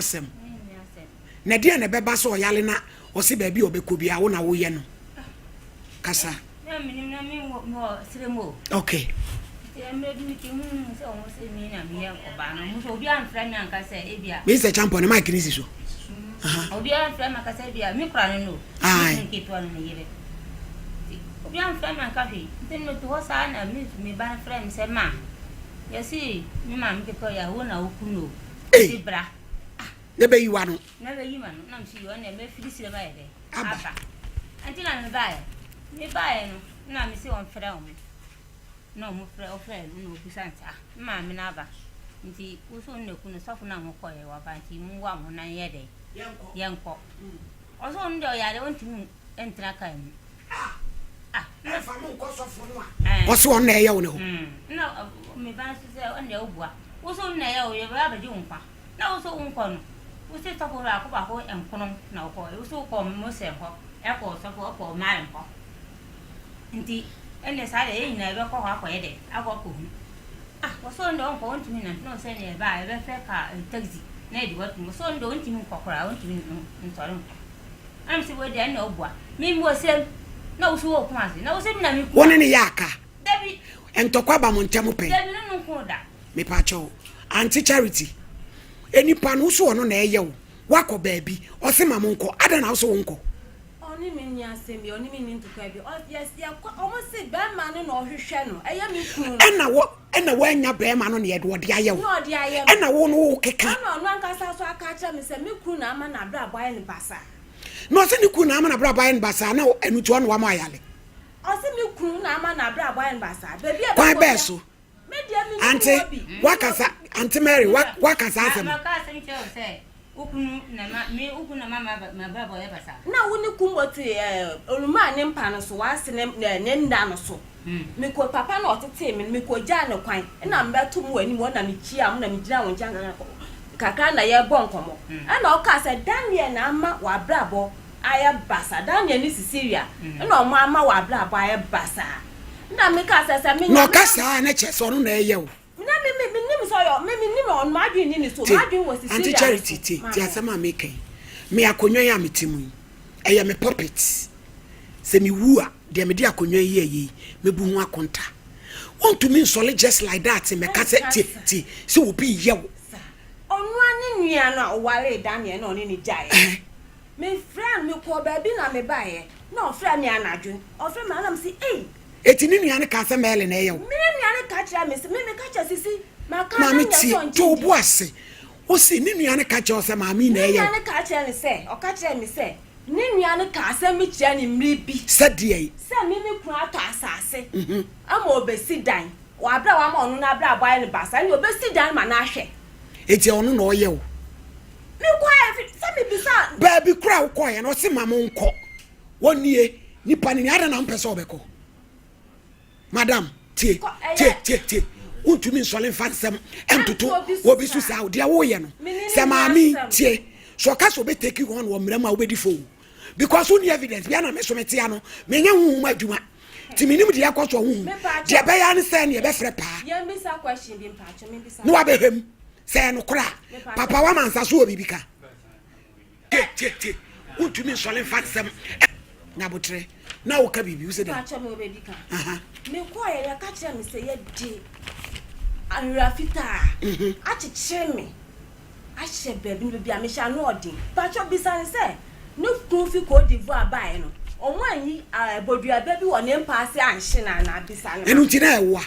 Asɛm. Na ɛdeɛn na ɛbɛba sɛ ɔyare na ɔse baabi a ɔbɛkɔ biara wo na woyɛ no? Kasa. Okay. Mr. Champon, ne mic ne si so. Obiara mfrɛ ma kasa bi a me kura no no. Aye. Nketewa no ne yere. Obiara mfrɛ ma nka hwee. Nti no to hɔ saa na me me ba frɛ me sɛ ma. Yɛsi me maame ketewa yɛ wo na wo kunu o. Ei! Bra. Na bɛyi w'ano. Na bɛyi m'ano. Na mese yoo ɛnneɛ mɛfiri serɛ mu ayɛ dɛn? Aba. Aba. Ɛnti na mebaeɛ. Mebaeɛ no, na mese wɔmfrɛ wɔn. Na wɔfrɛ, wɔfrɛɛ no na wɔbisa no sɛ, ah, me maame no aba. Nti wo so wo na ku no, sɔfo no a mokɔeɛ waba nti monwoa mo ho na yɛnyɛ dɛn? Yɛnkɔ. Ɔse ɔno deɛ ɔyare ɔntumi ntena kaa mu. Ah! Ah! Ɛmfa mo nkɔ sɔfo no a ɔse ɔno na ɛyɛ wo no hɔ. Nna me ba nso sɛ ɔno deɛ wobua. Wo so na ɛyɛ wo yɛbɛba abɛgye wo nkwa. Na wo so wonkɔ no. Wo se sɔfo baako baako nkono na wokɔ. Wo so wokɔ Mose hɔ, ɛkɔ sɔfo, ɛkɔ Mary hɔ. Nti ɛnneɛ saa deɛ yɛn nyinaa yɛbɛkɔ hɔ akɔyɛ dɛ, akɔ akɔhu. Ah, wɔsɛ ɔno deɛ ɔnkɔ, ɔntumi nnante. Na ɔsɛ neɛ ɛba a yɛbɛfrɛ kaa, taxi na yɛde wo atum. Wɔsɛ ɔno deɛ ɔntumi nkɔ koraa, ɔntumi nsɔre nkɔ. Ɛna mese wei deɛ ɛnna ɔboa. Me mewɔ sɛm na wo so wɔ Kumasi. Na wo sɛ me na me Wo ne no yɛ aka? Dabi. Ntɔkwa ba mo ntɛm pɛn? Dabi ne no nkoo da. Mepakyɛw, Aunty Charity, nipa no wo so ɔno na ɛyɛ wo, woakɔ baabi, ɔse ma mo nkɔ, adɛn na wo se wo nkɔ? Ɔne me nni asɛm bi, ɔne me nni ntɔkwa bi. Ɔ, yɛ, yɛkɔ, ɔmo se bɛrima no na ɔhwehwɛ no, ɛyɛ me kunu no. Ɛna wo, ɛna woannya bɛrima no na yɛde ɔde ayɛ wo. Na ɔde ayɛ me. Ɛna wo no wo keka. Ɛna ɔno ankasa nso aka akyerɛ me sɛ me kunu na ama n'abrabɔ ayɛ no basaa. Na ɔse ne kunu na ama n'abrabɔ ayɛ no basaa na ɛno nti ɔne wama ayale. Ɔse me kunu na ama n'abrabɔ ayɛ no basaa. Baabi a Kwan ɛbɛkɔ bɛɛ bia. so? Me deɛ mennim Ante, hɔ bi. woakasa, Ante Mary, wa, woaka saa asɛm no? Maka asɛm kyerɛ wo sɛ, wo kunu na ma, me, wo kunu na ma m'abrabɔ yɛ basaa. Na wo ne Kumbo te eh, Olumaa ne mpa no so, w'ase ne, ne, ne nna no so. Mekɔ, papa na ɔtetee me no, mekɔgyaa no kwan, ɛna mebɛto mo wɔ anim hɔ na mekyiaa mo na megyinaa wo nkyɛn kakra, kakra na yɛrebɔ nkɔmmɔ. Ɛna ɔkaa sɛ, Daniel na ama w'abrabɔ ayɛ basaa, Daniel ne Cecilia na wɔn ama w'abrabɔ ayɛ basaa. Na mekaa sɛ, sɛ menya Na ɔka me. saa a, na kyerɛ sɛ ɔno na ɛyɛ wo. Na me, me, mennim sɛ ɔyɛ, me, mennim ɔno, m'adwene nni ne so, Tie, m'adwene wɔ Auntie Cecilia no Charity, so. tie, tie Maame. asɛm a meka yi. Me akonnwa yi a mete mu yi, ɛyɛ me pulpit. Sɛ mewu a, deɛ mede akonnwa yi yɛeɛ yi, mɛbu ho akonta. Wontumi nsɔre just like that mmɛka sɛ, tie, tie, sɛ obi reyɛ wo. Saa. Ɔno ara ne nua no a ɔwaree Daniel na ɔne no gyaeɛ no. Mefrɛɛ no, mekɔɔ baabi na mebaeɛ, na ɔfrɛɛ me anadwo. Ɔfrɛɛ me a na mese, Ei! Enti ne nua no kaa sɛ, Merle na ɛyɛ wo. Me ne nua no ka kyerɛɛ me sɛ, me meka kyerɛɛ Sisi, maka na Maame nyɛ tie, sɛ ɔngye to wo ndi. bo ase. Ose ne nua no ka kyerɛɛ wo sɛ maame yi na Ne ɛyɛ nua wo. no ka kyerɛɛ no sɛ, ɔka kyerɛɛ me sɛ, ne nua no kaa asɛm bi kyerɛɛ no mmere bi. Sɛ deɛn? Sɛ me me kunu atɔ asase ama ɔbɛsi dan. Wɔ abere a wama ɔno n'abrabɔ ayɛ no basaa, ɛnna ɔbɛsi dan ma no ahwɛ. Enti ɔno na ɔyɛ wo. Mekɔɛ fi sɛ mebisa. Baabi koraa a wokɔeɛ no ɔse ma mo nkɔ. Wɔnie, nipa no ni, adɛn na wompɛ sɛ ɔbɛkɔ? Madam, tie, tie, tie, tie. Wontumi nsɔre mfa nsɛm ntoto obi so saa. Deɛ woyɛ no, sɛ maame tie, sɛ ɔka sɛ ɔbɛtake on wɔ mmerɛ mu a wobɛdi fo because wonni evidence bia na me so mete ano menyɛ honhom adwuma nti menim deɛ ɛkɔ so honhom deɛ ɛbɛyɛ ne sɛ ne ɛbɛfrɛ paa na wabɛhwɛ mu sɛ ɛyɛ nokorɛ a papa wama nsa so wɔ biribi ka tie tie tie wontumi nsɔre mfa nsɛm na abotrɛ na woka biribi wo sɛ dɛn Pakyɛ me wɔ baabi ka. Mekɔɔyɛ yɛka kyerɛ me sɛ yɛde anwera fitaa akyekyere me ahyɛ baabi no baabi a mehyɛ ano ɔden. Pakyɛ bisa no sɛ ne kunu fi Cote d'Ivoire baeɛ no ɔmo anyi aboduaba bi wɔ ne mpa ase anhye no anaa bisa no ma Ɛno nti na ɛwoa.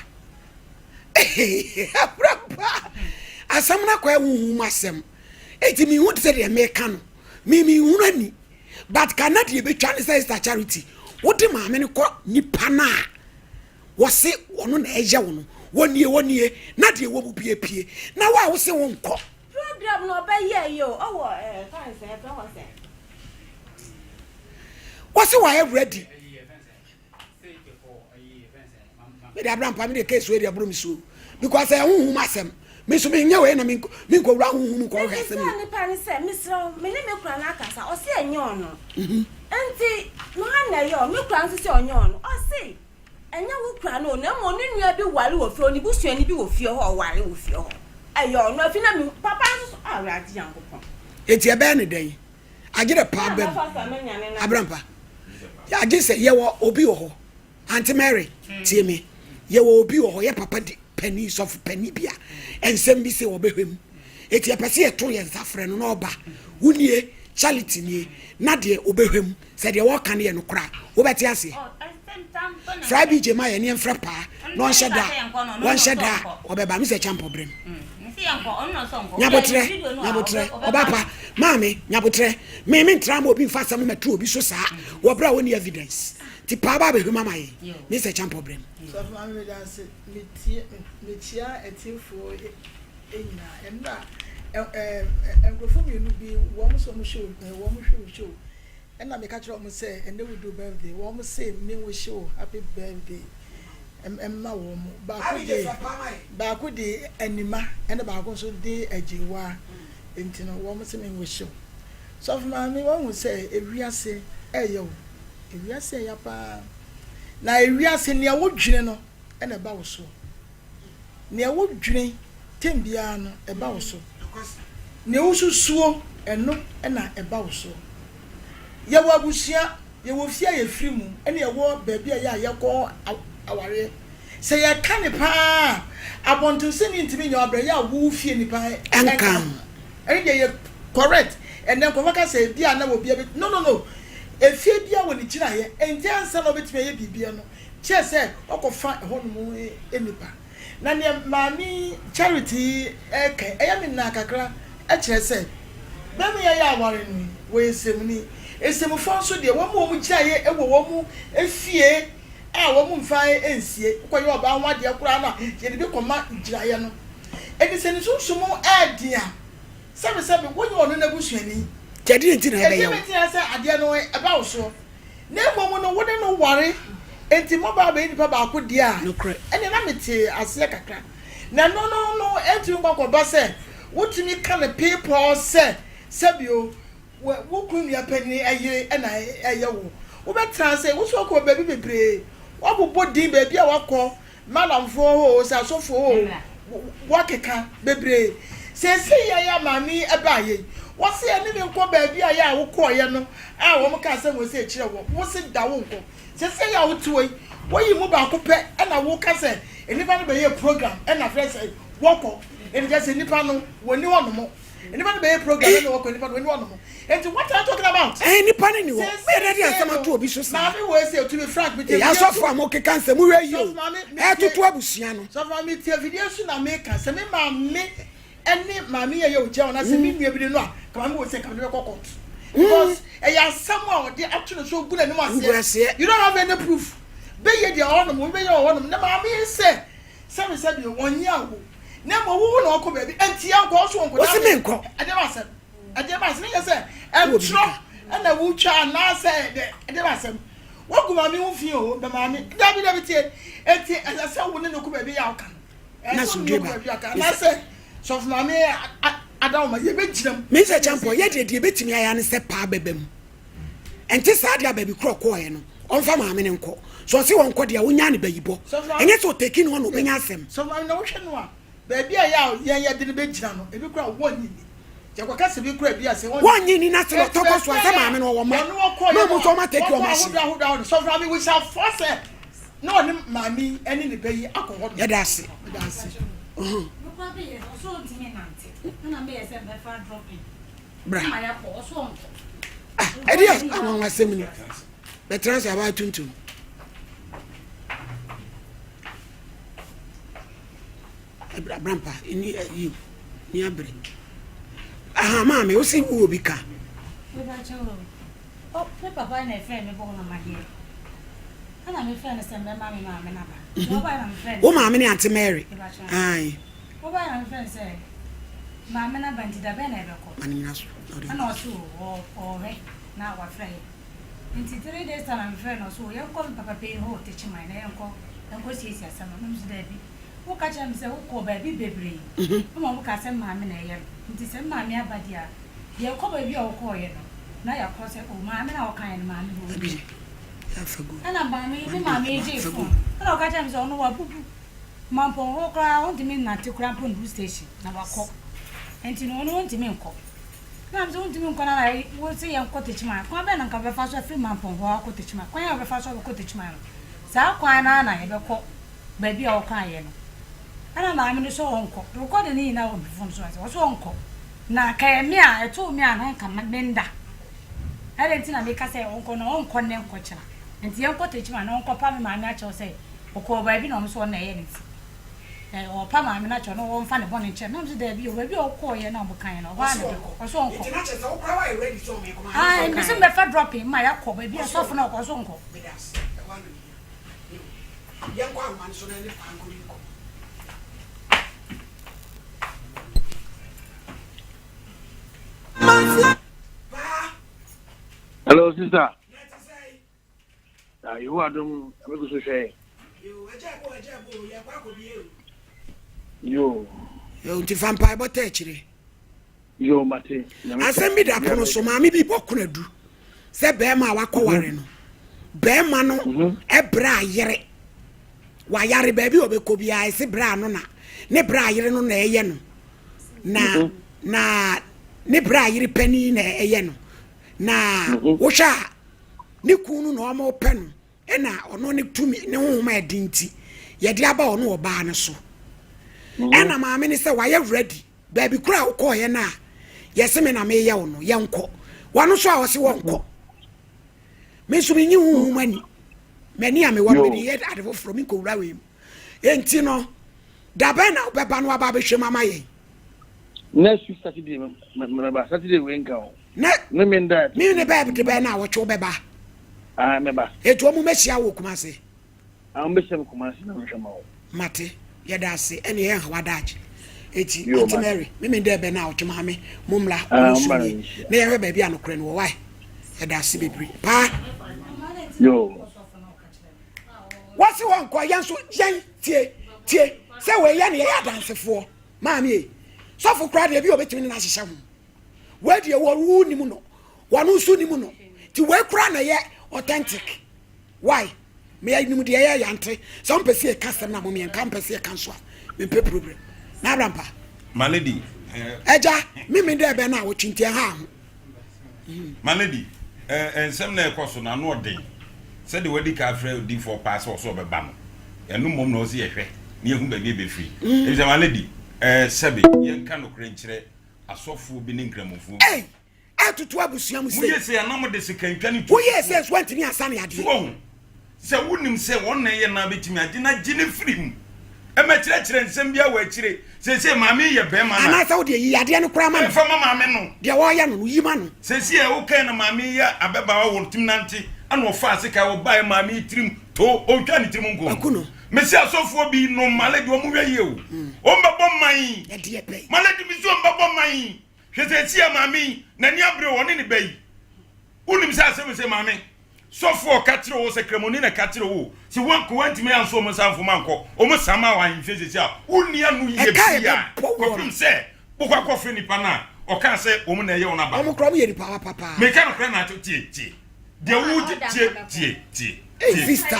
Abraba asɛm no akɔyɛ honhom mu asɛm enti menhu te sɛ deɛ meka no me menhunu ani but ka na deɛ ɛbɛtwa ne sɛ Sister Charity wode maame no kɔ nipa no a wɔse wɔno na ɛyɛ wo no wɔnie wɔnie na deɛ wɔ mu bie pie na wo a wose wo nkɔ Program no ɔbɛyɛ yɛ o ɔwɔ ɛɛ fan sɛ ɛfɛ hɔ sɛ. Wɔse wɔayɛ ready. Mede abira mpa mede case wei de aboro me suo because ɛyɛ honhom asɛm me nso menyɛ wei na menkɔwura honhom nkɔhwɛ asɛm yi. nipa ne sɛ mesrɛ wo me ne me kura no akasa ɔse ɛnyɛ ɔno mhm. nti no ha na ɛyɛ me kura nso sɛ ɔnyɛ ɔno ɔse ɛnyɛ wo kura no na mmom ne nua bi ware wɔ fie ne busuani bi wɔ fie hɔ ɔware wɔ fie hɔ ɛyɛ ɔno afi na me papa nso so awurade nyankopɔn. Enti ɛbɛyɛ ne dɛn? Agye dɛ paa bam. Abrampa. Agye sɛ yɛwɔ obi wɔ hɔ. Auntie Mary, tie me. Yɛwɔ obi wɔ hɔ, yɛ papa di panin, sɔfo panin bi a nsɛm bi sɛ wɔbɛhwɛ mu. Eti yɛpɛ sɛ yɛto yɛn nsa frɛ no na ɔba. Wo nie, Charity nie, na deɛ ɔbɛhwɛ mu. Sɛ deɛ wɔka no yɛ nokorɛ a, wobɛte aseɛ. Fra BJ ma yɛn ne yɛmfrɛ paa na ɔnhyɛ da a, wɔnhyɛ da a ɔbɛba. Me sɛ Kyampɔ brɛ me. Nyabotrɛ, nyabotrɛ, ɔba pa, maame, nyabotrɛ. Me mentra ma obi mfa asɛm mmɛto obi so saa wɔ berɛ a ɔnni evidence. Nti paa ba abɛhwɛ mu ama yɛn. Me sɛ Kyampɔ brɛ me. Sɔfo maame meda ase metie mekyia atiefoɔ nyinaa ɛnora nkurɔfoɔ mmienu bi wɔn nso wɔn hwɛ wɔn hwɛ wo show Ɛna meka kyerɛ wɔn sɛ ɛnɛ wo do birthday wɔn se me wish wo happy birthday mma wɔn baako de baako de anima ɛna baako nso de agyewa nti no wɔn se me wish wo sɔfo maame wɔn hu sɛ ewiase ɛyɛ o ewiase ɛya paa na ewiase nea wodwene no ɛna ɛba wo soɔ. Nea wodwene tɛm biara no, ɛba wo so. Nea wosusuo, ɛno na ɛba wo so. Yɛwɔ abusua, yɛwɔ fie a yɛfiri mu, ɛna yɛwɔ baabi a yɛ a yɛkɔ awareɛ. Sɛ yɛka no paa a, abɔntensini ntumi nyɛ wo abrɛ yɛ a wo fie nipa nka ho. Ɛno deɛ yɛ correct. Ɛnɛ nkurɔfoɔ ka sɛ ebi a na obiara bɛ, no no no. Efie biara wɔ ne gyinaeɛ, ɛnti ansa na wobɛtumi ayɛ biribiara no, kyerɛ sɛ ɔkɔfa ɛhɔnom nnipa. Na neɛ Maame Charity yi reka yi, ɛyɛ me naa kakra, ɛkyerɛ sɛ bɛrima yi a yɛaware no yi, wɔyɛ Nsemuni. Nsemufoɔ nso deɛ, wɔn a wɔn gyinaeɛ wɔ wɔn fie a wɔn mfa nsie, wokɔyɛ ɔbaa ho adeɛ koraa no a, yɛde bi kɔma gyinaeɛ no. Enti sɛ ne sunsum yɛ den a, sɛbesɛbe wonyɛ ɔno n'abusuani. Nti ɛdeɛn nti na ɛbɛyɛ wo? Ɛdeɛn nti na sɛ adeɛ no ɛba wo soɔ? Na mmom no, wo ne no ware, enti moaba abɛyɛ nipa baako deɛ a, ɛnneɛ na mete aseɛ kakra. Na ɛno no no ɛntumi nkɔ nkɔba sɛ wotumi ka no peepɔɔ sɛ, sɛbio, wo kunu nua panin yere na ɛyɛ wo. Wobɛtena ase, wo nso woakɔ baabi bebree, woabobɔ din baabi a woakɔ, Malamfoɔ hɔ oo, sɛ asɔfoɔ hɔ oo, wɔakeka bebree. Seesei yi a maame yi baeɛ yi, wɔse ɛne me nkɔ baabi a yɛ a wokɔeɛ no a wɔn kaa sɛ Mose kyerɛ wɔn, wose da wonkɔ. Seesei yi a wote hɔ yi, woyi mu baako pɛ na woka sɛ nnipa no bɛyɛɛ program na frɛ sɛ wɔkɔ. Ɛnti kyerɛ sɛ nnipa no wɔnni hɔnom. Nnipa no bɛyɛ program na wɔkɔ, nnipa no wɔnni hɔnom. Enti what are you talking about? Ɛɛ nipa no ni hɔ. Bɛyɛ dɛ de asɛm ato obi so saa. Maame wei sɛ to be frank me tie Ee asɔfo a mo keka nsɛm mo hwɛ yie o. Ɛɛtoto abusua no. Sɔfo maame me tie afidie so na me ka sɛ me maame ɛne maame yɛ yɛ ogya wɔn asɛ me nua bi de no a ka maame wei sɛ ka me de bɛkɔ court because ɛyɛ asɛm a ɔde ato ne so gu n'anim aseɛ you don't have any proof bɛyɛ deɛ ɔnom obi bɛyɛ wɔ hɔnom na maame yi sɛ sɛbi sɛbi wɔn nyɛ awo na mmom wo na ɔkɔ baabi ɛnti yɛn nkɔ ɔso wɔn nkɔ Wɔsi me nkɔ. ɛdeɛ ba asɛm. Ɛdeɛ ba asɛm nyɛ sɛ ɛntorɔ ɛna wotwa anaasɛ ɛdeɛ ba asɛm wogu maame ho fi o bɛ maame dabi dabi tie eti ɛsɛ sɛ wo ne no kɔ baabi yɛ a woka no Na ɛsɛ sɛ wo ne asomdwe no kɔ ba. baabi a woka anaasɛ sɔfo maame adawoma yɛbɛgyina mu Me sɛ Kyampɔn, yɛ deɛ deɛ ɛbɛtumi ayɛ ne sɛ paa bɛba mu. Ɛnte saa deɛ a baabi korɔ ɔkɔɔɛ no, ɔmfa maame no nkɔ. Sɛ ɔse ɔnkɔ deɛ a, ɔnyaa no bayibɔ. Sɔfo maame Ɛnyɛ sɛ ɔteki no hɔ na ɔbɛnya asɛm. Sɔfo maame na wohwɛ no a Baabi a ɛyɛ a yɛn yɛde no bɛgyina no, ebi koraa wɔnnye nni. Yɛkɔka sɛ bi koraa bi a sɛ wɔnnye Wɔnnye nni na sɛ Enti ɔtɔ kɔ so a, baabi sɛ a maame no ɔwɔ mma, wɔne wɔkɔeɛ na no wɔn nso a, wɔatake wɔkɔ wɔn ahodoɔ ahye. ahodoɔ ahodoɔ. Sɔfo Maame, we shall force her na ɔne maame yi ne ne ba yi akɔ hɔ nom. Yɛda ase. Meda ase. Nokorɛ bi yɛ ɔsɛ ɔntumi nnante ɛna meyɛ sɛ mɛfa dropping Bra. ma yɛakɔ ɔsɛ ɔnkɔ. Ah, ɛdeɛ anwanwasɛm ni. Bɛtena ase abaa tuntum. Abrampa, ni ayi, ni abere. Aha, maame, wo se wo obi ka. Me ba kyɛw o. O, me papa na ɛfrɛ me bɔ no amadeɛ. Ɛna me frɛ no sɛ mbɛma me maame no aba. Mhm. Ɔbae na me frɛ no. Wo maame ne Auntie Mary. Ae. Ɔbae na me frɛ no sɛ maame no aba nti da bɛn na ɛbɛkɔ. Ma no nyina so. Ɛna ɔse o, ɔɔhwɛ na wafrɛ yɛ. Nti three days time na me frɛɛ no ɔse o yɛnkɔ me papa panyin hɔ wɔ Techiman na yɛnkɔ yɛnkɔ siesie asɛm no na me se daabi wo ka kyerɛ me sɛ wo kɔɔ baabi bebree ɛma wo kaa sɛ me maame na ɛyɛ me nti sɛ me maame aba deɛ a yɛkɔ baabi a wo kɔɔ yɛ no na yɛakɔ sɛ o maame na ɔka yɛ no maame hɔ nie ɛna maame me maame yi gyee phone ɛna ɔka kyerɛ me sɛ ɔno wabubu mampɔn hɔ koraa ɔntumi nnante koraa mpo nduru station na wakɔ nti no ɔno ɔntumi nkɔ. Na mesɛ wontumi nkɔ na na wo se yɛnkɔ Techiman. Kwan bɛn na nka wobɛfa so afiri Mampong hɔ akɔ Techiman? Kwan a wobɛfa so abɛkɔ Techiman no, saa kwan no ara na yɛbɛkɔ baabi a wɔkaeɛ no. Ɛna maame no sɛ ɔnkɔ. Rekɔde ne nyinaa wɔ me fon so ase. Ɔsɛ ɔnkɔ. Na nka ɛyɛ me a, ɛtoo me a na nka menda. Adɛn nti na meka sɛ ɔnkɔ na ɔnkɔ nnɛ nkɔ kyena? Nti yɛnkɔ Techiman na ɔnkɔpa me maame akyɛw sɛ ɔkɔɔ baabi na ɔno nso ɔno na ɛyɛ ne nti. Ɔrepa maame no akyɛw na ɔmfa ne bɔne nkyɛ no. Na mese daabi o, baabi a ɔkɔeɛ na wɔkaeɛ no, ɛhɔ ara na ɛbɛkɔ. Ɔse ɔnkɔ. Nti na kyerɛ sɛ wo koraa woayɛ ready sɛ ɔmɛkɔ maame Ae, sɛ mese ɔkaeɛ. mɛfa dropping ma yɛakɔ baabi a Ɔse sɔfo no ɔnkɔ. ɔkɔ, ɔse ɔnkɔ. Meda ase, ɛhɔ ara na mehia. Yo, yɛnkɔ ahoma no so na ɛne paa nkɔdi nkɔmmɔ. Hello, sister. Na Yehowa dom ɛbɛgu so hwɛ. Yo. Yo, nti fa mpaebɔ ta akyire. Yo, mate. Asɛm bi da pono so, maame bi bɔ konadu sɛ bɛrima a wakɔware no. Bɛrima no mhm. ɛbrɛ ayere. Wayare baabi a ɔbɛkɔ biara ɛse brɛ ano na ne brɛ ayere no na ɛyɛ no. Na mhm. na ne brɛ ayere panin na ɛyɛ no. Na mhm. wohwɛ a ne kun no na wɔpɛ no ɛna ɔno ne tumi ne honhom a ɛde nti yɛde aba ɔno ɔbaa no so mhm. ɛna maame ne sɛ wayɛ ready baabi koro a wokɔɔyɛ no a yɛse me na meyɛ wo no yɛnkɔ wɔno nso a ɔse wɔnkɔ me nso menyi honhom ani m'ani a mewɔ no mede yɛ ade foforɔ menkɔwura wei mu enti no da bɛn na wobɛba no waba abɛhwɛ mu ama yɛn Next week Saturday mɛba Saturday wei nka o. Ne me me nda. Me ne bɛɛ de bɛɛ na awɔtwe wobɛba. Ah mɛba. Etu ɔmo mɛhyia wɔ Kumase. Ah ɔmo bɛhyia me Kumase na mehwɛ ma wo. Mate yɛda ase ɛne yɛn hawa daakye. Eti Auntie Mary me me nda bɛɛ na awɔtwe maame mo mmra ɔmo nso nie na yɛhwɛ baabi a nokorɛ no wɔ wae yɛda ase bebree paa. Yo. Wɔsi wɔn kɔ yɛn nso yɛn tie tie sɛ wei yɛ ne yɛyɛ adansefoɔ. Maame ei, sɔfo koraa deɛ bi a ɔbɛtumi ne no ahyehyɛ ho. Wei deɛ wɔ wo nim no, wɔn nso nim no. Ti wei koraa na ɛyɛ authentic. Why? Me nim deɛ ɛyɛ yante. Sɛ ɔmpɛ sɛ yɛka asɛm na mo yɛnka mpɛ sɛ yɛka nso a, mempɛ problem. Na abrampa. My lady. Ɛgya, me me dɛ bɛn na awɔtwe nti ɛha ho. My lady, eh, nsɛm na ɛkɔ so no ano ɔden. Sɛdeɛ wadi ka afrɛ odiifoɔ paa sɛ ɔsɛ ɔbɛba no, ɛno mmom na ɔsɛ yɛhwɛ na yɛhu baabi ɛbɛfiri. Mm. Ɛfisɛ my lady, eh, sɛbe yɛnka nokorɛ nkyerɛ asɔfoɔ bi ne nkramofoɔ bi. Ei, ɛtoto abusua mu sei. Moyɛ sei a na mode sekantwa ne tu. Woyɛ sei nso woantumi ansane adeɛ. So wahu? Sɛ wonim sɛ wɔn na ɛyɛ no a bɛtumi agye no agye no firi mu. Ɛmɛkyerɛkyerɛ nsɛm biara wɔ akyire. Seesei maame yi yɛ bɛrima na. Anaasɛ wo deɛ yi adeɛ no koraa ma no. Ɛmfa ma maame no. Deɛ wɔreyɛ no no, yi ma no. Seesei a wokae na maame yi yɛ abɛbaawa wɔ tumi nante ɛna ɔfaa sekan ɔbaeɛ maame yi tirim to ɔntwaa ne tirim nko. Waku no. Mese asɔfoɔ bi nom malady wɔn hwɛ yie o. Wɔn bɛbɔ man. Ɛdeɛ bɛn. Malady mese wɔn bɛbɔ man. Hwɛ seesei a maame yi n'ani abere ɔne ne ba yi. Wonim sɛ asɛm sɛ maame sɔfo a ɔka kyerɛ wo sɛ kramoni na ɛka kyerɛ wo sɛ woankɔ woantumi anso wɔn nsa mfom ankɔ wɔn sama wɔ ahemfie sɛsi a wonni ano yie Ɛka a bia ɛbɛbɔ woɔ kɔpem no. sɛ wokɔ akɔfrɛ nipa no a ɔkaa sɛ wɔn na ɛyɛ wɔn aba Wɔn koraa wɔyɛ nipa papa paa. meka nokorɛ na akyɛ tie tie deɛ wo tie tie tie Ei tie sister.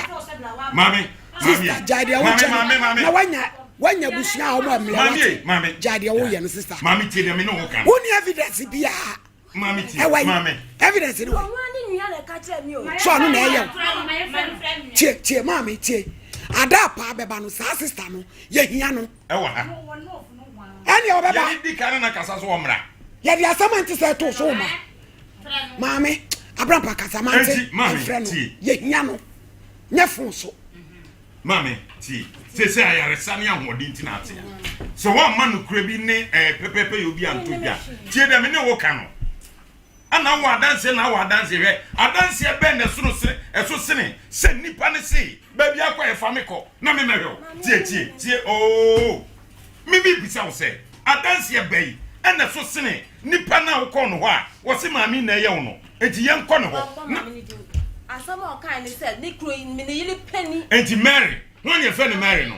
maame Sister gyae deɛ maame wokyɛ maame no maame na wanya wanya abusua a wɔn amia maame wate. maame Gyae deɛ woyɛ no sister. maame tie deɛ me ne wo ka no Wonni evidence biara. Maame tie, Ɛwɔ yi, maame. evidence ni wɔ yi. Ɔno ne nua na ɛka kyerɛ mi o. So ɔno na ɛyɛ o. Tie tie maame tie. Ada paa bɛba no saa sister no yɛhia no. Ɛwɔ ha. Ɛnea ɔbɛba. Yɛde di kan na kasa so ɔmmra. Yɛde asɛm a nte sɛ ɛto so ma. Maame abrampa kasa mante mfrɛ no yɛhia no nyɛ fon so. Maame tie sese ayaresa ne ahoɔden nti na ate a sɛ wɔamma nokorɛ bi ne ɛɛ pɛpɛɛpɛ yɛ obi anto dwa tie dɛ me ne wo ka no ana wɔ adanseɛ na wɔ adanseɛ hwɛ adanseɛ bɛn na ɛsono sene ɛso sene sɛ nipa ne se baabi akɔ ɛfa me kɔ na me mɛhwɛ wo tie tie tie oo me me bisa wo sɛ adanseɛ bɛyi ɛna ɛso sene nipa no a wokɔɔ no hɔ a wɔse maame na ɛyɛ wo no Enti yɛnkɔ ne hɔ. Na. Asɛm a ɔkae ne sɛ, ne kuro yi, me ne yere panin. Enti Mary, hwan na yɛfrɛ no Mary no?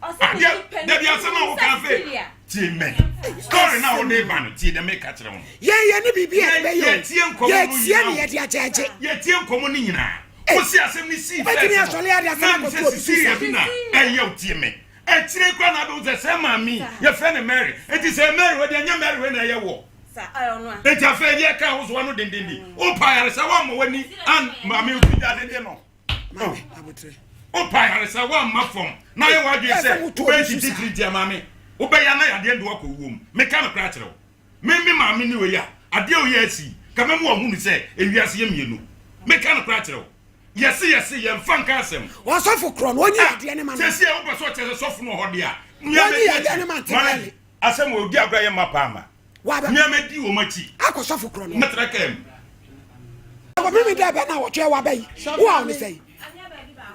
Ɔsɛ ne yere panin. Dabi asɛm a woka afei. Tie me. Story na wode ba no, tie deɛ meka kyerɛ wo no. Yɛn yɛ ne biribi a ɛbɛyɛ o. Yɛtie nkɔmmɔ no Yɛtie nyinaa. ne yɛde agyɛgye. Yɛtie nkɔmmɔ no nyinaa. Wosi asɛm no sii Wobɛtumi first no, asɔre ade asɛm na akɔto sɛ obi so Cecilia saa. bi na ɛyɛ wo tie me. Akyire koraa na abɛhu sɛ sɛ maame yi, yɛfrɛ no Mary. Enti sɛ Mary wei deɛ ɛnyɛ Mary wei na ɛyɛ woɔ. Enti afei deɛ ɛka wo so wano dendenden. Wopa ayaresa woamma w'ani an maame ofi gya dede no. Wopa ayaresa woamma fam na ayɛ w'adwene sɛ wobɛyɛ tititiri nti maame wobɛyɛ na yadeɛ de wakɔ wuo mu. Meka no koraa kyerɛ wo. Me me maame ne wei a adeɛ a ɔyɛ asi ka mɛmu wahunu sɛ ewiase yɛ mmienu. Meka no koraa kyerɛ wo. Yɛse yɛse yɛmfa nka asɛm. Ɔsɔfo korɔ no ɔnyi yadeɛ ne ma no. Sɛsi a wopɛ sɛ ɔkyerɛ sɛ sɔfo no wɔ hɔ deɛ a. Ɔnyi yadeɛ ne ma nte Asɛm wɔ odi agorɔ a yɛ mma paa ma. Waba. Nea madi wɔn akyi. Akɔ sɔfo korɔ no. Mɛtra kaa mu. Wɔ mimi dɛ bɛ na wɔtwɛ waba yi. Wo a ɔne sɛn?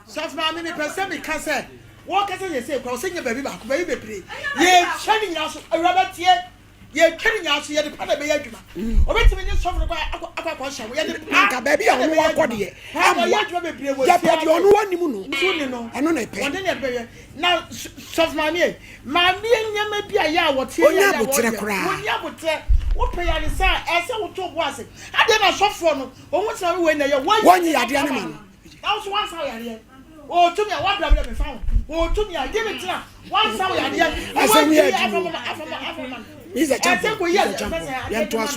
Sɔfo maame mepɛ sɛ meka sɛ wɔkasa sɛ sɛ kura ɔsɛ nyɛ baabi baako baabi bebree yɛtwa ne nyinaa so awuraba tie yɛtwa ne nyinaa so yɛde pa na ɛbɛyɛ adwuma obetumi ne sɔfo no kɔ akɔ akɔ akɔhyɛ ho yɛde pa nka baabi a ɔno wakɔ deɛ ɛmmoa adwuma bebree wɔ yɛpɛ deɛ ɔno wanim no so ne no ɛno na ɛpɛ wɔde ne ɛbɛyɛ na sɔfo maame yi maame yi nneɛma bi a yɛ a wɔte yɛ a wɔyɛ koraa wɔnyɛ abotrɛ wopɛ yɛ ne sɛ ɛsɛ woto bo ase adeɛ na sɔfoɔ no wɔn sɛ maame wei na ɛyɛ wɔnyi yadeɛ ne ma no na wo so wansa wo yadeɛ wɔtumi a wabra bi dɛ mefa ho wɔtumi a gye me tena wansa wo yadeɛ asɛm yɛ adwuma Mr. Champo Mr. Champo yɛntoa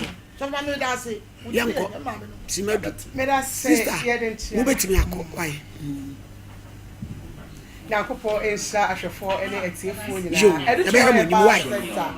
so yɛnkɔ simadu sista mobɛtumi akɔ wae Nyankopɔn nhyira ahwɛfoɔ ne atiefoɔ nyinaa. Yo, Ɛde yɛbɛhwɛ mo anim wae. Center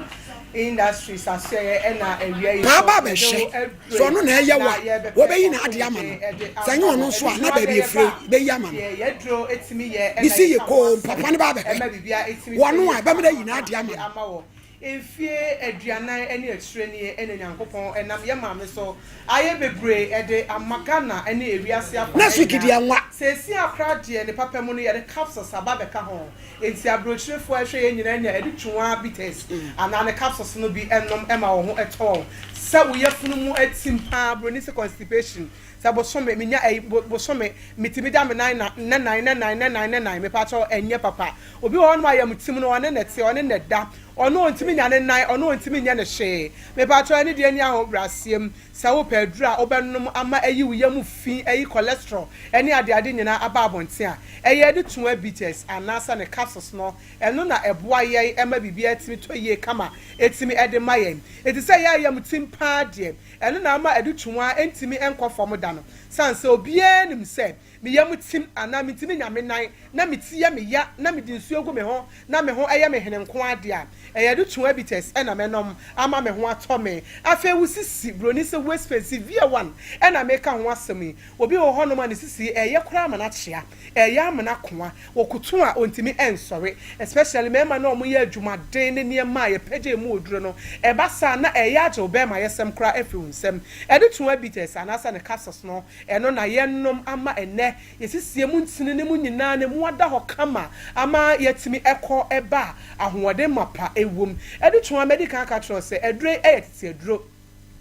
Industries asoɛeɛ ɛna awia yi Paaba so bɛhwɛ yɛde wo aduro sɛ ɔno na ɛyɛ na wa yɛbɛpɛ wɔbɛyi n'adeɛ ama no ɔpɔmuden de sɛ ɛnyɛ ama ɔno wo. nso a na Adesua baabi deɛ efire yɛba a, bɛyi ama no deɛ yɛaduro tumi yɛ ɛna bisi yɛ yɛka ho koom asɛm papa no ba ɛma abɛhwɛ biribiara ɛtumi wɔno tɔ a yie ɛbɛma no ayi kama n'adeɛ ama de no ama wɔ. Mfie 40 ne akyire nie na Nyankopɔn nam yɛ maame so ayɛ bebree de ama Ghana ne ewiase afanan Next week nyinaa. deɛ nwa. Seesei ara koraa deɛ ne papa mu no yɛde capsules aba abɛka ho. Enti aburokyirefoɔ a ɛhwɛ yɛn nyinaa nya adutwaa bitters anaa ne capsules no bi nom ma wɔn ho tɔ wɔn. Sɛ wo yafunu mu atim paa, buroni se constipation, sɛ bosome menya ɛyi bosome metumi da me nan na nnanan nnanan nnanan nnanan mepakyɛw ɛnyɛ papa. Obi wɔ hɔnom a yam tim no ɔne na ɛte ɔne na ɛda ɔno ɔntumi nya ne nan ɔno ɔntumi nyɛ no hwee mepakyɛw ɛne deɛ nni ahobrɛaseɛ mu sɛ wopɛ aduru a wobɛnom ama ayi wo yam fi ayi cholesterol ɛne adeade nyinaa aba abɔnten a ɛyɛ de toa bitters anaasɛ ne capsules no ɛno na ɛboa yɛn ɛma biribiara tumi tɔ yie kama ɛtumi ɛde ma yɛn ɛti sɛ yɛ a yam tim paa deɛ ɛno na ama ɛde toa ɛntumi ɛnkɔ fam da no sane sɛ obiara nim sɛ Me yam tim anaa mintumi nya me nan na me ti yɛ me ya na mede nsuo gu me ho na me ho yɛ me hene nko ara deɛ a, ɛyɛ de toa bitters na mɛnom ama me ho atɔ me. Afei wo sisi, broni sɛ waist pain, severe one na meka ho asɛm yi. Obi wɔ hɔnom a ne sisi ɛyɛ koraa ma no akyea, ɛyɛ ama no akoa, ɔkoto a ɔntumi nsɔre, especially mmarima no a wɔyɛ adwumaden ne nneɛma a yɛpagya emu oduro no, ɛba saa na ɛyɛ agye wo bɛɛmayɛsɛm koraa afiri wo nsam. Ɛde toa bitters anaasɛ ne capsules no Ɛno na yɛnom ama ɛnnɛ yɛsisie mu ntini no mu nyinaa na emu ada hɔ kama ama yɛatumi kɔ ba a ahoɔden mapa wom. Ɛde to a madi kan aka akyerɛ wo sɛ aduro yi yɛ tete aduro.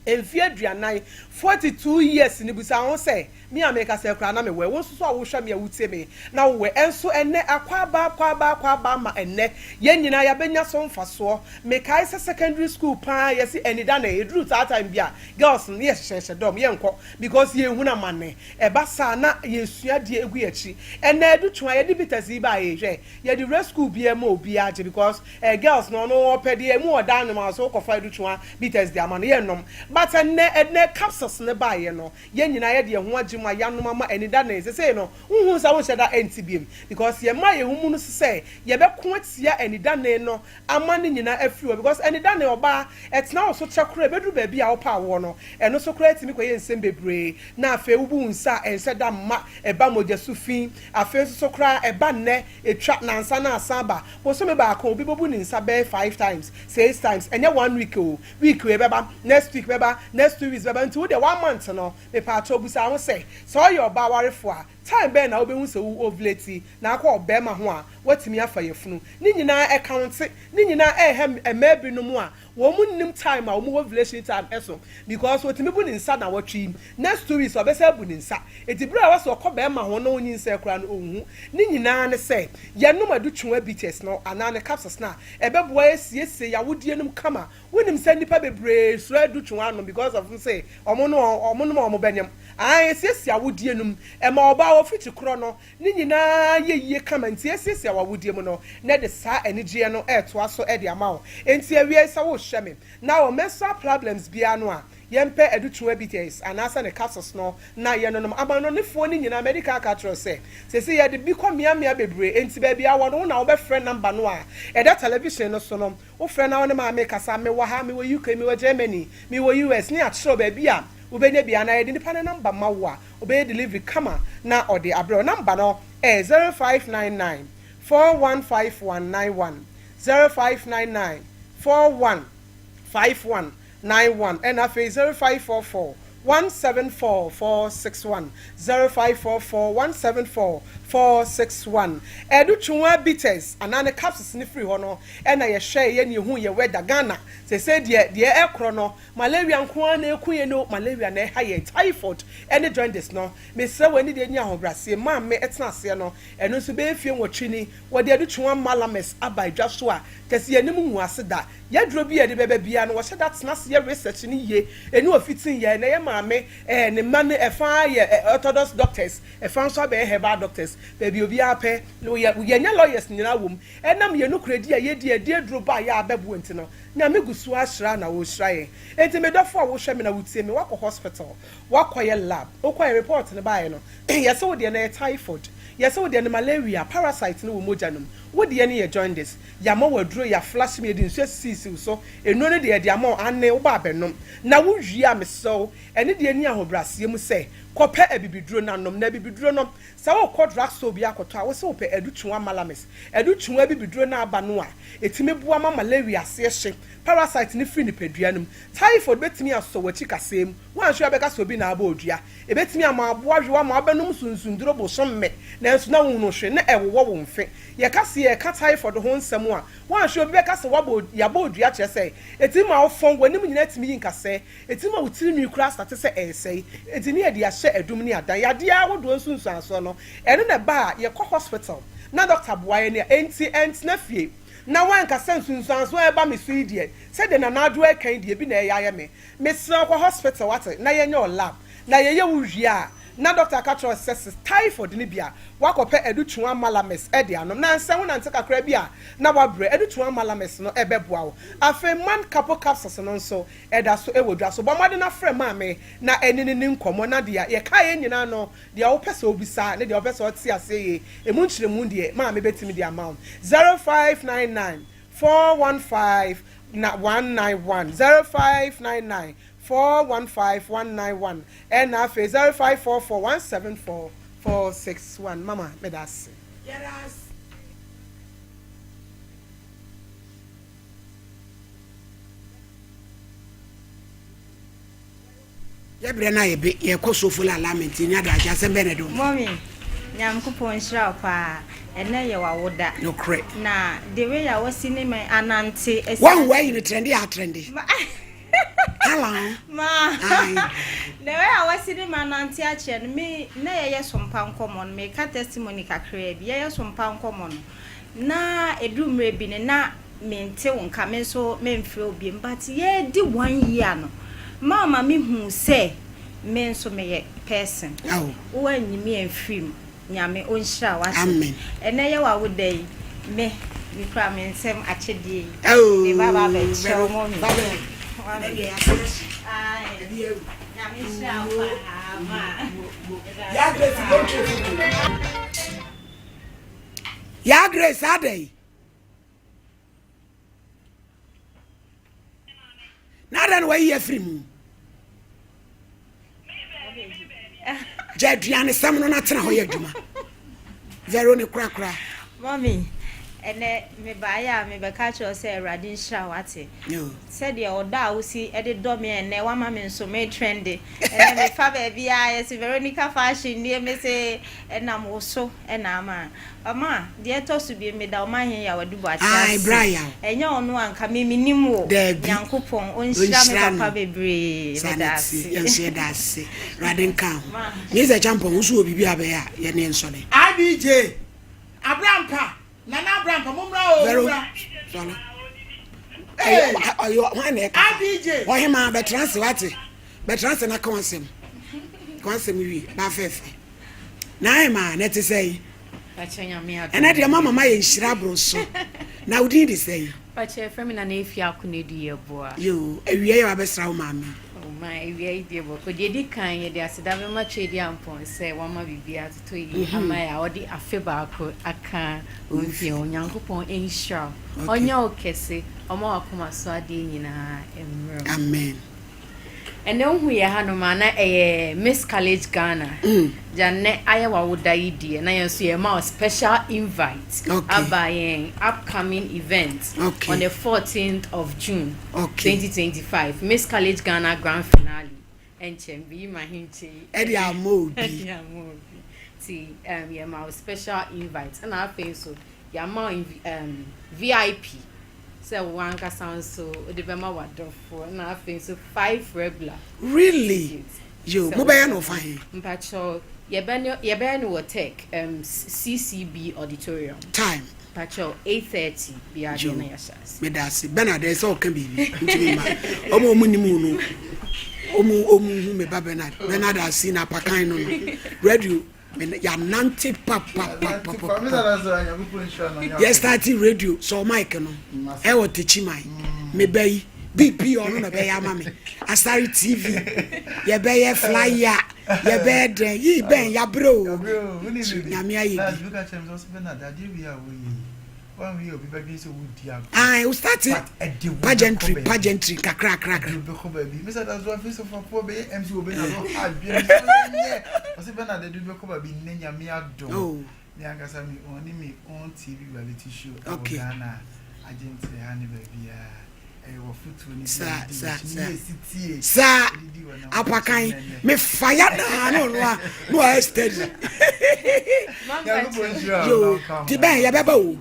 Mfeɛ 40, 42 years ni, bisa wo ho sɛ, me a merekasa yi koraa na mewɔ ɛ? Wo nso so a wohwɛ me a wotie me na wowɔ ɛ? Ɛnso ɛnnɛ akwaaba akwaaba akwaaba ama ɛnnɛ yɛn nyinaa yɛabɛnya so mfasoɔ. Mekae sɛ secondary school pa ara yɛse anida na ɛduru saa time bi a girls no na yɛhyehyɛhyɛ dɔm yɛnkɔ because yɛnhunu amanne. Ɛba saa na yɛsua adeɛ gu yɛn akyi. Ɛnnɛ adu twe a yɛde bitters yi baeɛ yi hwɛ, yɛde wura school biara mu a obiara gye because eh, girls no ɔno ɔpɛ deɛ emu ɔda anom a so wokɔfa adu twe a bitters de ama no yɛnnom. But ɛnnɛ, ɛnnɛ capsules no baeɛ no, yɛn nyinaa yɛde yɛn ho agye mu a yɛanom ama ani da ne. Sesei no, wonhunu sɛ wonhyɛ da nte biom because yɛma yɛn ho mu no so sɛ yɛbɛko atia anidane no ama ne nyinaa afiri hɔ because anidane ɔbaa ɛtena wo so kyɛ koraa ɛbɛduru baabi a wopɛ awoɔ no ɛno nso koraa tumi kɔyɛ nsɛm bebree na afei wobu wo nsa a ɛnhyɛ da mma ɛba mogya su fi afei nso so koraa ɛba nnɛ ɛtwa nansa na asan aba bosome baako obi bɛbu ne nsa bɛyɛ five times six times ɛnyɛ one week o week wei bɛba next week bɛba next 2 weeks bɛba nti wo deɛ one month no mepaakyɛw busa ho sɛ sɛ ɔyɛ ɔbaa warefoɔ a time bɛn na wobɛhu sɛ wo ovulate na akɔ ɔbɛrima ho a watumi afa yafunu. Ne nyinaa ɛkaunte, ne nyinaa ɛɛhɛ mmaa binom a wɔn nnim time a wɔn ovulation time ɛso because otumi bu ne nsa nawɔtwe yi, next 2 weeks ɔbɛsan abu ne nsa. Enti bere a ɛwɔ sɛ ɔkɔ bɛɛma ho na onyinsɛn koraa no onhu. Ne nyinaa ne sɛ yɛnom adutwea bitters no anaa ne capsules no a ɛbɛboa asiesie yawodeɛ no mu kama. Wonim sɛ nnipa bebree suro adutwea nom because of se wɔn no wɔn nom a wɔn bɛnyem. Aane, esiesie awodeɛ no mu. Ɛma ɔbaa ofikyi korɔ no, ne nyinaa yɛ yie kama nti asiesie w'awodeɛ mu no na ɛde saa anigyeɛ no retoa so de ama wo. Enti awiei sɛ wohwɛ me na wɔ menstrual problems biara no a, yɛmpɛ adutwua bitters anaasɛ ne capsules no na yɛnonom. Amanɔnefoɔ no nyinaa madi kan aka akyerɛ wo sɛ seesei yɛde bi kɔ mmeammea bebree enti baabi a wɔ no wo na wobɛfrɛ number no a ɛda television no so no. Wofrɛ na wo ne maame kasa, mewɔ ha, mewɔ UK, mewɔ Germany, mewɔ US ne yɛakyerɛ wo baabi a wobɛnya bi anaa yɛde nipa no number ma wo a, ɔbɛyɛ delivery kama na ɔde abrɛ wo. Number no ɛyɛ 0599 415191, 0599 415191 ɛna afei 0544 174461, 0544 174461. Ɛdo Twunwa Bitters anaa ne capsules no firi hɔ no ɛna yɛhwɛɛ yɛ na yɛhuu yɛ weather Ghana seesei deɛ deɛ ɛkorɔ no Malaria nko ara na ɛku yɛn o, malaria na ɛha yɛn, typhoid ne jaundice no, mesrɛ wo ɛne deɛ ɛnni ahobraseɛ, maame tena aseɛ no, ɛno nso bɛyɛ fie nwɔtwe ni, wɔde adutwea malamis aba dwa so a, kyerɛ sɛ yɛn anim ngu ase da, yɛaduro bi a yɛde bɛba biara no, wɔhyɛ da tena ase yɛ research no yie, ɛne ofitii yɛn, na yɛn maame, eh, ne mma no ɛfa ara yɛ orthodox doctors, ɛfa nso abɛyɛ herbal doctors, baabi obiara pɛ, yɛ, yɛnyɛ lawyers nyinaa wɔ mu, ɛnam yɛn nokorɛdi a yɛdi a ɛde aduro ba a yɛ a bɛboa nti no, Nyame gu so ara hyira na ɔrehyira yɛn. Enti me dɔfo a wohwɛ me na wotie me, woakɔ hospital, woakɔyɛ lab, wokɔɛ report no baeɛ no, yɛse wo deɛ no ɛyɛ typhoid, yɛse wo deɛ no malaria, parasite no wɔ mogya no mu, wo deɛ no yɛ jaundice, yɛama wo aduro, yɛaflash mu, yɛde nsuo asisiisi wo so, nnuro no deɛ yɛde ama wo, aane woba abɛnom, na wowie a mesrɛ wo, ɛne deɛ nni ahobraseɛ mu sɛ, kɔpɛ abibiduro na nom, na abibiduro no, Sɛ wokɔ drug store bi akɔtɔ a, wose wopɛ Adutwuwa Malamis. Adutwuwa abibiduro no aba no a, ɛtumi boa ma malaria aseɛ hye, parasite no firi nipadua no mu. Typhoid bɛtumi asɔ w'akyi kasɛɛ mu, woanhwɛ a wobɛka sɛ obi na abɔ wo dua. Ɛbɛtumi ama aboa hwe wo ama wabɛnom sunsunduro bosome nanso na wonhunu hwee na ɛwowɔ wo mfe. Yɛka se yɛreka typhoid ho nsɛm a, woanhwɛ a obi bɛka sɛ wabɔ yɛabɔ wo dua kyerɛ sɛ ɛtumi ma wo fɔn, w'anim nyinaa tumi yi nkasɛɛ. Ɛtumi ma wo tiri nwi koraa sate sɛ ɛresɛe. Enti ne yɛde ahyɛ adum ne adan. Yadeɛ ahodoɔ nsunsuansoɔ no, ɛno na ɛba a yɛkɔ hospital na doctor boa yɛn a. Enti ɛntena fie na woanka sɛ nsunsuansoɔ a ɛreba me so yi deɛ, sɛdeɛ Nana Addo reka yi deɛ, ebi na ɛreyɛ ayɛ me. Mesrɛ wo kɔ hospital wate na yɛnyɛ wo lab. Na yɛyɛ wo wie a, na doctor aka kyerɛ wo sɛ sɛ typhoid no bi a, woakɔpɛ Adutoa Malamis de anom. Na sɛ wonante kakra bi a na woabrɛ, Adutoa Malamis no bɛboa wo. Afei Man Capo Capsules no nso, Ɛda so wɔ dwa so. Bɔ mmɔden na frɛ Maame na ɛne no nni nkɔmmɔ na deɛ yɛkaeɛ nyinaa no, deɛ wopɛ sɛ wobisa ne deɛ wopɛ sɛ wote aseɛ yie, ɛmu nkyerɛmu deɛ, Maame bɛtumi de ama wo. 0599 415 191, 0599 415 191, ɛna afei 0544 174 461. Mama, meda ase. Yɛda ase. Yɛ berɛ no a yɛbe yɛkɔ sofo alignment yɛnya daakye asɛm bɛn na ɛde wo. Mummy, Nyankopɔn nhyira wo paa. Ɛnɛ yɛ w'awoda. Nokorɛ. Na the way a wasi ne me anante asi. Wahu wayi no trɛnde a atrɛnde. Hello. Ma. Aye. The way a wasi ne me anante akyerɛ no me na yɛyɛ sompa nkɔmmɔ no meka testimony kakraa bi yɛyɛ sompa nkɔmmɔ no Na ɛduru mmerɛ bi no na mente wo nka, me nso memfrɛ wo biom but yɛredi one year no mama me huu sɛ me nso meyɛ person. Wo anyi me amfiri mu, Nyame ɔnhyira wo wate. Ɛnɛ yɛ w'awoda yi, me mekura me nsam akyɛdeɛ yi, me ba ba abɛkyɛ wo mummy. Ae, Nyame nhyira wo paa ma. Yaa Grace adɛn? Na adɛn na wayi afiri mu? Gya aduanesɛm no na tena hɔ yɛ adwuma. Vero ne korakora. Mɔmi, ɛnɛ mebaeɛ a mebɛka kyerɛ wo sɛ Awurade nhyira wo ate. Sɛdeɛ ɔdɔ a wosi de dɔ me ɛnɛ wama me nso me trende. Ɛnɛ mefa baabiara yɛse Veronica fashion nie mese ɛnam wo so. Ɛna ama Ɔma deɛ ɛtɔ so bio meda Ɔmanhene Yaw Adu Boakye Ae, ase. bra Yaw. Ɛnyɛ ɔno a nka me mennim wo. Daabi. Nyankopɔn ɔnhyira me Ɔnhyira papa no. bebree. Saa Meda na ɛteɛ. ase. Yɛn nso yɛda ase. Awurade nka ho. Ma. Mister Acheampong, wo nso wɔ biribi a wobɛyɛ a, yɛne yɛn nsɔre. IBJ, Abrampa, Nana Abrampa, mommra o, Vero, mommra. sɔre. Hey! Ɛyɛ, ɔyɛ, hwan na ɛkasa? IBJ. Ɔhemaa, bɛtena ase, wate? Bɛtena ase na ka w'asɛm. Ka w'asɛm wie, baa fɛɛfɛ. Naima, na ɛte sɛn? Ɛnɛ deɛ mama ma yɛ nhyira aboro so. Na wo din de sɛn? Pakyɛ yɛfrɛ me Nana Afia Akonadu Yeboah. Yoo, awia yi a wabɛsra wo maame yi. Oh ma awia yi deɛ bɔkɔ. Deɛ ɛdi kan yɛde aseda bɛma Tweediampɔn sɛ wama biribiara atotɔ yie mhm. ama yɛ a ɔde afe baako aka wo mfie ho. Onyankopɔn nhyira wo. Ɔnyɛ wo kɛse, ɔma w'akoma so adeɛ nyinaa mmerɛ wo. Amen. Ɛnɛ wohu yɛ hanom a na ɛyɛ Miss College Ghana. Gya nnɛ ayɛ w'awoda yi deɛ na yɛn nso yɛma wo special invite okay. aba yɛn upcoming event okay. on the 14th of June okay. 2025 Miss College Ghana Grand Finale. Ɛnkyɛ mbiyi ma henkyɛ yi. Ɛde ama obi. Ɛde ama obi. Ti um, yɛma wo special invite ɛna afei nso yɛama wo um, VIP Sɛ wo ankasa nso wode bɛma w'adɔfoɔ na afei nso five regular. Really? Tickets. Yo, Sɛ mobɛyɛ wopɛ no a. ɔfa he? Mpakyɛw, yɛbɛ yɛbɛyɛ no wɔ Tech, um, CCB auditorium. Time? Mpakyɛw, 8:30 biara deɛ Yo, na yɛahyɛ ase. meda ase. Bernard, ɛsɛ sɛ ɔka biribi. Ntumi mma. Ɔmo a ɔmo nim wo no, ɔmo ɔmo hu me ba Bernard. Bernard Asina Apakan no no. Radio. Yɛanante papapapapa. Yɛ start radio sɔ mic no ɛwɔ Techiman. Me ba yi BP ɔno na ɔbɛyɛ ama me. Asare TV yɛbɛyɛ flyer yɛbɛyɛ dɛn yi bɛn yabrɛ o. Nyame ayɛ bi. Ae wo start pageantry pageantry kakra kakra. Oh. Okay. Sa sa sa sa apakan me fire naa no no a no a steady. Yo ti bɛn yɛbɛba o.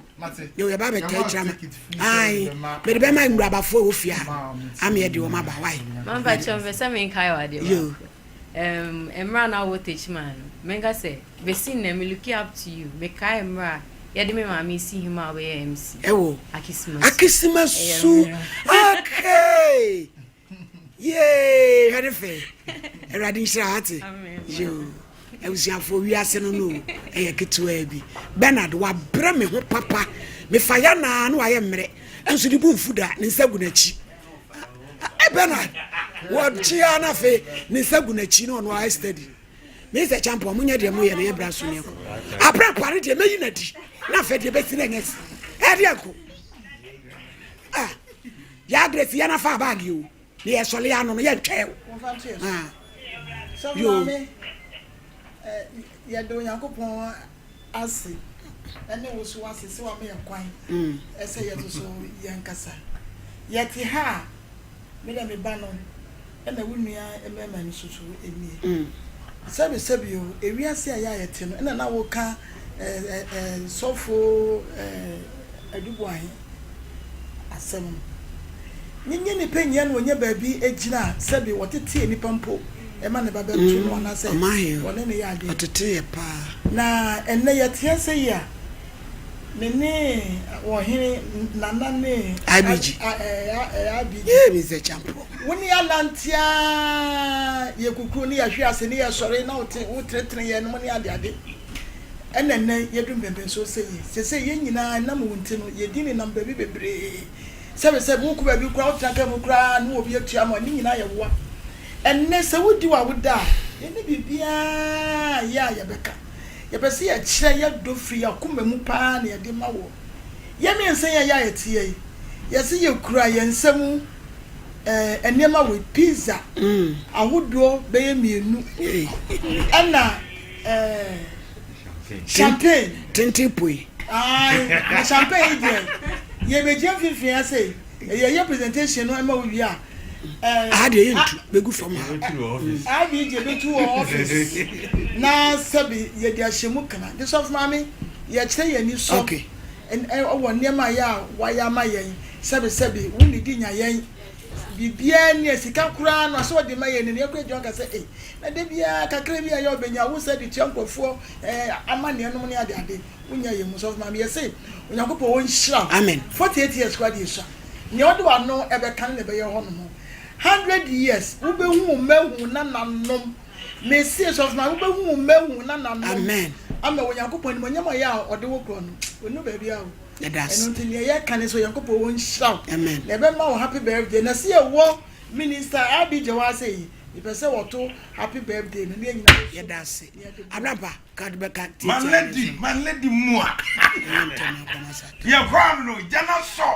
Yo yɛba bɛtɛ akyira ma. Ayi mede bɛma nwurabafoɔ wɔ fie a ama yɛde wɔn aba wae. Mampa kyɛw mpɛ sɛ menkae wɔ adeɛ Yo. Um, mmerɛ a na wowɔ Techiman no, menka sɛ, bɛsi nnɛ me looking up to you, mekae mmerɛ a yɛde me maame si him a wobɛyɛ MC. Ɛwɔ Akisimasu. Akisimasu. Okay. Yay, hwɛ ne fɛ. Awurade nhyira wate. Yo. Abusuafoɔ wiase no no ɛyɛ ketewaa bi. Bernard wabrɛ me ho papa. Mefa ya naa na wayɛ mmerɛ. Nso ne bu mfu da, ne nsa gu n'akyi. Eh, Bernard, wɔkyea no afei ne nsa gu n'akyi na ɔno ayɛ steady. Me sɛ champion, monyɛ deɛ moyɛ no yɛ bra so ne ɛkɔ. Abrɛ pare deɛ mɛyi no adi na afei deɛ bɛsi no ɛnyɛ si. Ɛdeɛ nko. Ah, yɛ Grace yɛ na fa baagi o. Ne yɛ sɔle ano no yɛ ntwɛ o. Ah. Yo. Yɛda Onyankopɔn ase ne wo so ase sɛ wama yɛn kwan sɛ yɛn nso so yɛnkasa. Yɛte ha a, me deɛ me ba no na wo nua mmarima no nso so nie. Sɛbi sɛbi o, ewiase a yɛ a yɛte no, ɛna na woka sɔfo Adu Boahe asɛm no. Nyɛ nnipa nyia na wɔnya baabi gyina a sɛbi wɔtetee nnipa mpo ma ne ba bɛto no anaasɛ wɔne no yɛ adeɛ. Ɔtetee yɛ paa. Na ɛnnɛ yɛte ase yi a, me ne ɔhene Nana ne IBG. IBG. Yee Mister Champon. Wo ne yɛanante ara, yɛkukuru ne yɛhwe ase ne yɛsɔre na wote wotenetene yɛn nom ne adeade. Ɛna nnɛ yɛdu mpɛnpɛnsoɔ sɛ yi. Seesei yɛn nyinaa ɛnam wo nti no, yɛdi nenam baabi bebree. Sɛbesɛbe wokɔ baabi koraa, wotena kaa mu koraa ne obi atua ma wo, ne nyinaa yɛ woa. Ɛnnɛ sɛ wodi w'awoda a, yɛnni biribiara yɛ a yɛbɛka. Yɛpɛ sɛ yɛkyerɛ yɛn dɔ firi yɛn akoma mu pa ara na yɛde ma woɔ. Yɛn mmiɛnsa yi a yɛ a yɛte ha yi, yɛse yɛkura yɛn nsa mu eh, nneɛma wei, pizza ahodoɔ bɛyɛ mmienu, ɛna eh, champagne. Tenten poi. Ae, na champagne yi deɛ, yɛbɛgyina mfimfini ha sei, yɛyɛ presentation no ma wo wie a, eh, Aha deɛ yɛntu, bɛgu fam ha. IBG bɛtu wɔ office na sɛbi yɛde ahyɛ mu kana. Nti sɔfo maame, yɛkyerɛ yɛn ani sɔ Okay. wɔ nneɛma a yɛ a wayɛ ama yɛn, sɛbi sɛbi wo ne di nya yɛn, biribiara ni a sika koraa no a sɛ ɔde ma yɛn ni no, yɛkɔ adwuma ka sɛ ei, na da biara kakra bi a yɛ ɔbɛnya wo sɛ de tua nkurɔfoɔ eh, amanneɛ nom ne ade ade, wonya yɛn mu. Sɔfo maame, yɛse Onyankopɔn ɔnhyira wo. Amen. 48 years koraa deɛ ɛsua. Nea ɔde w'ano ɛbɛka no na ɛbɛyɛ hɔ nom. 100 years, wobɛhu wo mma ahu wo nananom. Mese sɔfo maame wobɛhu wo mma ahu wo nananom ama Onyankopɔn animuonyam a ɔyɛ a ɔde wo korɔ no ɔnnu baabiara o. Ɛno nti nea yɛka ne sɛ Onyankopɔn ɔnhyira wo na ɛbɛma wo happy birthday na sɛ yɛwɔ minister RB Gyawaa sɛ yi mepɛ sɛ wɔto happy birthday no ne yɛn nyinaa yɛsu Yɛda ase. na yɛde bɔ. Abrampa, ka de bɛka My tiatia ne lady, so. my lady mua. Ɛnyɛ ntɛm akɔma sa. Yɛ kɔ ano no, gya na sɔ.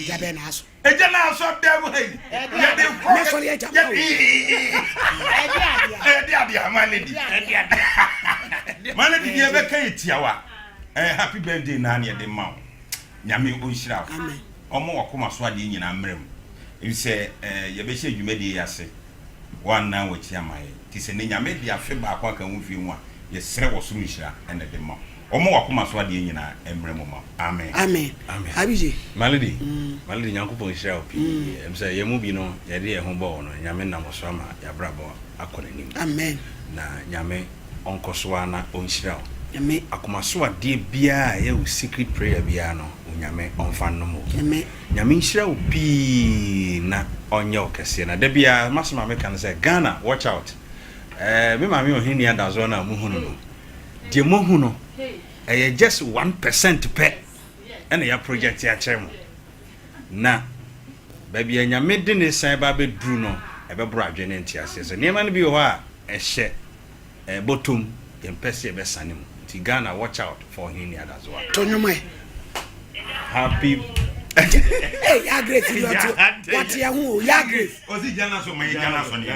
Gya bɛn na asɔ? Egya na asɔ dan mu ha yi. Yɛde kɔ. Mɛsɔre agya ma wo. Ɛde adeɛ my lady. My lady deɛ ɛbɛka yɛ tiawa. Eh, happy birthday naa ne yɛde ma wo. Nyame ɔnhyira wo. Ɔmo wakoma so adeɛ nyinaa mmerɛ mu. Efisɛ eh, yɛbɛhyɛ dwumadie yi ase. Woannan w'akyi amma yɛn. Nti sɛ nnɛ Nyame de afe baako aka wo mfie ho a, yɛsrɛ wɔ soro nhyira na ɛde ma wo. Ɔmma w'akoma so adeɛ nyinaa mmrɛ mu ma wo. Amen. Amen. Abigye. My lady, my lady Nyankopɔn nhyira wo pii. Ɛm sɛ yɛn mu bi no yɛde yɛn ho bɔɔ wo no, Nyame nam wo so ama yɛabrabɔ akɔ n'anim. Amen. Na Nyame ɔnkɔ so ara na ɔnhyira wo. Amen. Akoma so adeɛ biara a ɛyɛ wo secret prayer biara no, Onyame ɔmfa nnom wo. Amen. Nyame nhyira wo pii na ɔnyɛ wo kɛseɛ na da biara masɛm a meka ne sɛ Ghana watch out eh, me maame ɔhene adazoa no a mohu no no deɛ moahu no ɛyɛ just 1% pɛ ɛna yɛ project akyerɛ mo na baabi a Nyame de ne san ba bɛduru no ɛbɛboro adwene ne nteaseɛ sɛ nneɛma no bi wɔ hɔ a ɛhyɛ bɔtɔm yɛmpɛ sɛ yɛbɛsane mu nti Ghana watch out for ɔhene ni adazoa. To nnwom ɛ. Happy. Hey, ya great ni ɔte wate ɛho o ya great. Ɔsi gya so ma yɛ gya so ni yɛ.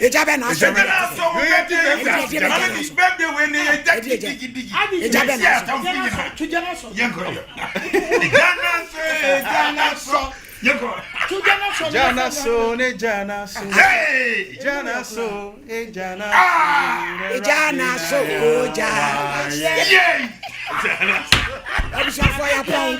Egya bɛ na so. Egya bɛ na so bɛ de bɛ de wei ni yɛ gya gidigidi. Egya bɛ na so. To gya na so. Yɛ kɔ. Gya na so gya na so. Jana so ne jana so. Jana so e jana so. Jana so o jana. Abusuafo ya pɔn.